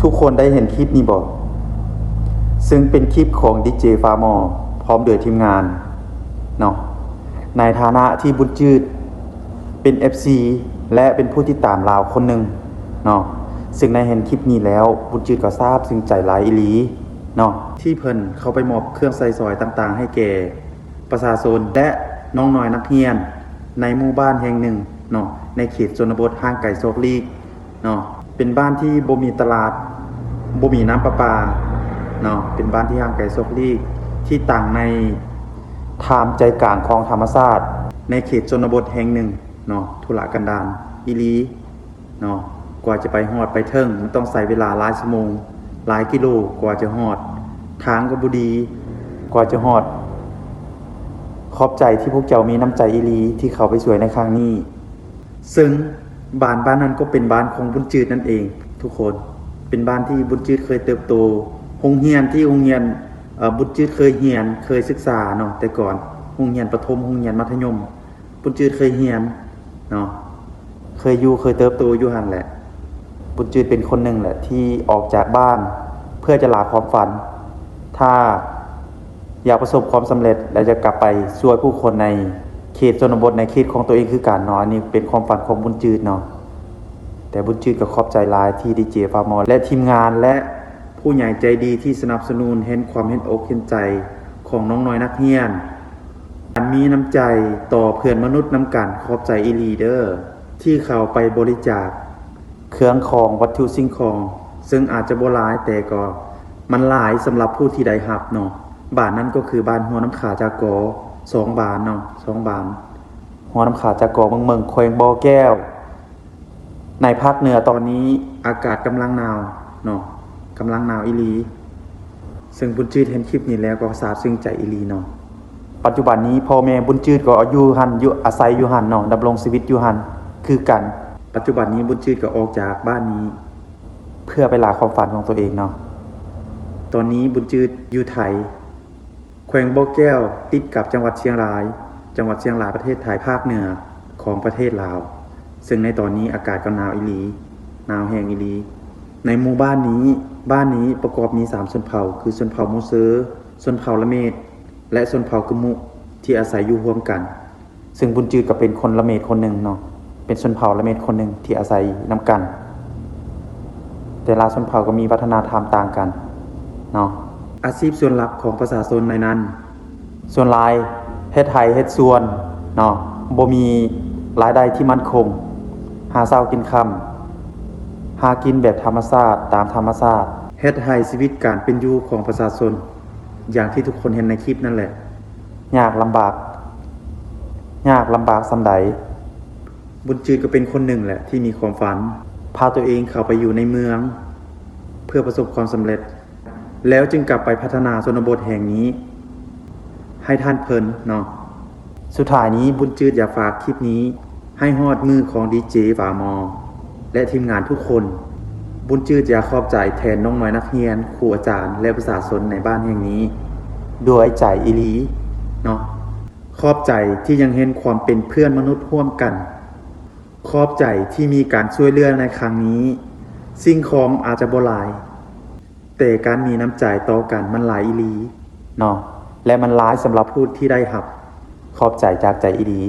ທຸກຄົນໄດ້ເຫັນຄລິບນີ້ບໍ່? ເຊິ່ງເປັນຄລິບຂອງດີເຈຟາມໍ ພ້ອມໂດຍທີມງານເນາະ. ໃນຖານະທີ່ບຸນຈືດເປັນເອັຟຊີ ແລະ ເປັນຜູ້ຕິດຕາມລາວຄົນໜຶ່ງເນາະ, ເຊິ່ງໄດ້ເຫັນຄລິບນີ້ແລ້ວ ບຸນຈືດກໍຊາບຊຶ້ງໃຈຫຼາຍອີ່ຫຼີເນາະ ທີ່ເພິ່ນເຂົ້າໄປມອບເຄື່ອງໃຊ້ສອຍຕ່າງໆໃຫ້ແກ່ປະຊາຊົນ ແລະ ນ້ອງນ້ອຍນັກຮຽນໃນໝູ່ບ້ານແຫ່ງໜຶ່ງເນາະ ໃນເຂດຊົນນະບົດຫ່າງໄກສອກຫຼີກ ເນາະ, ເປັນບ້ານທີ່ບໍ່ມີຕະຫຼາດ, ບໍ່ມີນ້ຳປະປາເນາະ, ເປັນບ້ານທີ່ຫ່າງໄກສອກຫຼີກ ທີ່ຕັ້ງໃນທ່າມໃຈກາງຂອງທຳມະຊາດ ໃນເຂດຊົນນະບົດແຫ່ງໜຶ່ງເນາະ, ທຸລະກັນດານອີ່ຫຼີເນາະ. ກວ່າຈະໄປຮອດໄປເຖິງ ມັນຕ້ອງໃຊ້ເວລາຫຼາຍຊົ່ວໂມງ, ຫຼາຍກິໂລກວ່າຈະຮອດ, ທາງກໍບໍ່ດີກວ່າຈະຮອດ. ຂອບໃຈທີ່ພວກເຈົ້າມີນ້ຳໃຈອີ່ຫຼີ ທີ່ເຂົ້າໄປຊ່ວຍໃນຄັ້ງນີ້. ເຊິ່ງບ້ານ ບ້ານນັ້ນກໍເປັນບ້ານຂອງບຸນຈືດນັ້ນເອງທຸກຄົນ, ເປັນບ້ານທີ່ບຸນຈືດເຄີຍເຕີບໂຕ, ໂຮງຮຽນທີ່ ໂຮງຮຽນ ເອີ ບຸນຈືດເຄີຍຮຽນ ເຄີຍສຶກສາເນາະ ແຕ່ກ່ອນ, ໂຮງຮຽນປະຖົມ ໂຮງຮຽນມັດທະຍົມ ບຸນຈືດເຄີຍຮຽນເນາະ, ເຄີຍຢູ່ ເຄີຍເຕີບໂຕຢູ່ຫັ້ນແຫຼະ. ບຸນຈືດເປັນຄົນໜຶ່ງແຫຼະທີ່ອອກຈາກບ້ານເພື່ອຈະລາຄວາມຝັນ. ຖ້າຢາກປະສົບຄວາມສຳເລັດ ແລະ ຢາກກັບໄປຊ່ວຍຜູ້ຄົນໃນເຂດຊົນນະບົດ ໃນເຂດຂອງຕົວເອງຄືກັນເນາະ, ອັນນີ້ເປັນຄວາມຝັນຂອງບຸນຈືດເນາະ. ແຕ່ບຸນຈືດກໍຂອບໃຈຫຼາຍທີ່ດີເຈຟາມໍ ແລະ ທີມງານ ແລະ ຜູ້ໃຫຍ່ໃຈດີທີ່ສະໜັບສະໜູນ ເຫັນຄວາມເຫັນອົກເຫັນໃຈຂອງນ້ອງນ້ອຍນັກຮຽນ, ການມີນ້ຳໃຈຕໍ່ເພື່ອນມະນຸດນຳກັນ. ຂອບໃຈອີ່ຫຼີເດີ ທີ່ເຂົ້າໄປບໍລິຈາກເຄື່ອງຂອງ ວັດຖຸສິ່ງຂອງ, ເຊິ່ງອາດຈະບໍ່ຫຼາຍ ແຕ່ກໍມັນຫຼາຍສຳລັບຜູ້ທີ່ໄດ້ຮັບເນາະ. ບ້ານນັ້ນກໍຄືບ້ານຫົວນ້ຳຂາຈາກໍ ສອງບ້ານເນາະ, ສອງບ້ານ ຫົວນ້ຳຂາຈາກໍ ເມືອງເໝິງ ແຂວງບໍ່ແກ້ວ. ໃນພາກເໜືອຕອນນີ້ອາກາດກຳລັງໜາວເນາະ, ກຳລັງໜາວອີ່ຫຼີ. ເຊິ່ງບຸນຈືດເຫັນຄລິບນີ້ແລ້ວກໍຊາບຊຶ້ງໃຈອີ່ຫຼີເນາະ. ປັດຈຸບັນນີ້ພໍ່ແມ່ບຸນຈືດກໍຢູ່ຫັ້ນ ຢູ່ ອາໄສຢູ່ຫັ້ນເນາະ, ດຳລົງຊີວິດຢູ່ຫັ້ນຄືກັນ. ປັດຈຸບັນນີ້ບຸນຈືດກໍອອກຈາກບ້ານນີ້ເພື່ອໄປລາຄວາມຝັນຂອງຕົວເອງເນາະ. ຕອນນີ້ບຸນຈືດຢູ່ໄທ. ແຂວງບໍ່ແກ້ວ ຕິດກັບຈັງຫວັດຊຽງລາຍ, ຈັງຫວັດຊຽງລາຍ ປະເທດໄທ ພາກເໜືອຂອງປະເທດລາວ, ເຊິ່ງໃນຕອນນີ້ອາກາດກໍໜາວອີ່ຫຼີ, ໜາວແຮງອີ່ຫຼີ. ໃນໝູ່ບ້ານນີ້, ບ້ານນີ້ປະກອບມີສາມຊົນເຜົ່າ ຄືຊົນເຜົ່າມູເຊີ, ຊົນເຜົ່າລະເມດ ແລະ ຊົນເຜົ່າກຶມມຸ ທີ່ອາໄສຢູ່ຮ່ວມກັນ. ເຊິ່ງບຸນຈືດກໍເປັນຄົນລະເມດຄົນໜຶ່ງເນາະ, ເປັນຊົນເຜົ່າລະເມດຄົນໜຶ່ງທີ່ອາໄສນຳກັນ. ແຕ່ລະຊົນເຜົ່າກໍມີວັດທະນະທຳຕ່າງກັນເນາະ. ອາຊີບສ່ວນຫຼັກຂອງປະຊາຊົນໃນນັ້ນ ສ່ວນຫຼາຍເຮັດໄຮ່ເຮັດສວນເນາະ, ບໍ່ມີລາຍໄດ້ທີ່ໝັ້ນຄົງ, ຫາເຊົ້າກິນຄ່ຳ, ຫາກິນແບບທຳມະຊາດ, ຕາມທຳມະຊາດ, ເຮັດໃຫ້ຊີວິດການເປັນຢູ່ຂອງປະຊາຊົນ ຢ່າງທີ່ທຸກຄົນເຫັນໃນຄລິບນັ້ນແຫຼະ. ຍາກລຳບາກ, ຍາກລຳບາກສ່ຳໃດ? ບຸນຈືດກໍເປັນຄົນໜຶ່ງແຫຼະທີ່ມີຄວາມຝັນ ພາຕົວເອງເຂົ້າໄປຢູ່ໃນເມືອງ ເພື່ອປະສົບຄວາມສຳເລັດ ແລ້ວຈຶ່ງກັບໄປພັດທະນາຊົນນະບົດແຫ່ງນີ້ໃຫ້ທ່ານເພິ່ນເນາະ. ສຸດທ້າຍນີ້ ບຸນຈືດຢາກຝາກຄລິບນີ້ ໃຫ້ຮອດມືຂອງດີເຈຟາມໍ ແລະ ທີມງານທຸກຄົນ. ບຸນຈືດຢາກຂອບໃຈແທນນ້ອງນ້ອຍນັກຮຽນ, ຄູອາຈານ ແລະ ປະຊາຊົນໃນບ້ານແຫ່ງນີ້ ດ້ວຍໃຈອີ່ຫຼີເນາະ. ຂອບໃຈທີ່ຍັງເຫັນຄວາມເປັນເພື່ອນມະນຸດຮ່ວມກັນ. ຂອບໃຈທີ່ມີການຊ່ວຍເຫຼືອໃນຄັ້ງນີ້. ສິ່ງຂອງອາດຈະບໍ່ຫຼາຍ, ແຕ່ການມີນ້ຳໃຈຕໍ່ກັນມັນຫຼາຍອີ່ຫຼີເນາະ ແລະ ມັນຫຼາຍສຳລັບຜູ້ທີ່ໄດ້ຮັບ. ຂອບໃຈຈາກໃຈອີ່ຫຼີ.